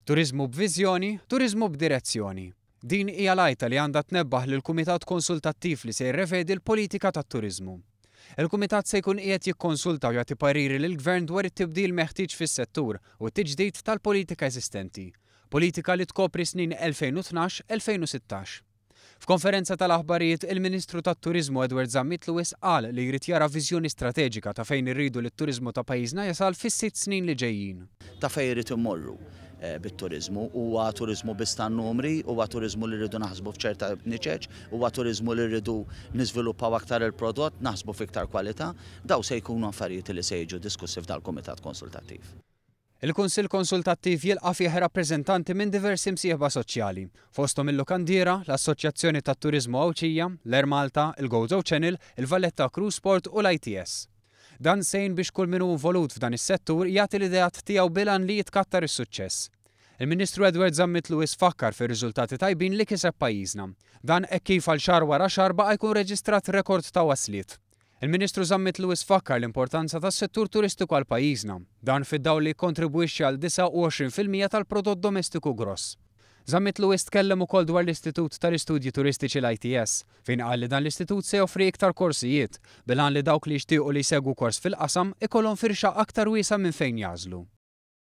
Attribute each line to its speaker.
Speaker 1: Turiżmu b'viżjoni, turiżmu b'direzzjoni. Din hija l-għajta li għandha tnebbaħ lill-Kumitat Konsultattiv li se jirrevedi l-politika tat-turiżmu. Il-Kumitat se jkun qiegħed jikkonsulta u jagħti pariri lill-Gvern dwar it-tibdil meħtieġ fis-settur u t-tiġdid tal-politika eżistenti. Politika li tkopri s-snin 2012, 2016. F'konferenza tal-aħbarijiet, il-Ministru tat-Turiżmu Edward Zammit Lewis qal li jrid jara viżjoni strateġika ta' fejn irridu li t-turiżmu ta' pajjiżna jasal fis-sitt snin li ġejjin.
Speaker 2: Ta' fejn irid immorru bit-turiżmu. Huwa turiżmu biss tan-numri, huwa turiżmu li rridu naħsbu f'ċerta niċeċ, huwa turiżmu li rridu niżviluppaw aktar il-prodott, naħsbu f'iktar kwalità. Dawn se jkunu affarijiet li se jiġu diskussi f'dal-Kumitat Konsultattiv.
Speaker 1: Il-Kunsill Konsultattiv jilqa' fih rappreżentanti minn diversi msieħba soċjali, fosthom il-Lukandiera, l-Assoċjazzjoni tat-Turiżmu Għawdxija, l-Air Malta, il-Gozo Channel, il-Valletta Cruise Port u l-ITS. Dan se jgħin biex kull min hu involut f'dan is-settur jagħti l-ideat tiegħu bil-għan li jitkattar is-suċċess. Il-Ministru Edward Zammit Lewis fakkar fir-riżultati tajbin li kiseb pajjiżna. Dan hekk kif għal xahar wara xahar baqa' jkun reġistrat rekord ta' wasliet. Il-Ministru Zammit Lewis fakkar l-importanza tas-settur turistiku għal pajjiżna. Dan fid-dawl li jikkontribwixxi għal 29% tal-prodott domestiku gross. Zammit Lewis tkellem ukoll dwar l-Istitut tal-Istudji Turistiċi l-ITS, fejn qal li dan l-istitut se joffri iktar korsijiet, bil-għan li dawk li jixtiequ li jsegwu kors fil-qasam ikollhom firxa aktar wiesgħa minn fejn jagħżlu.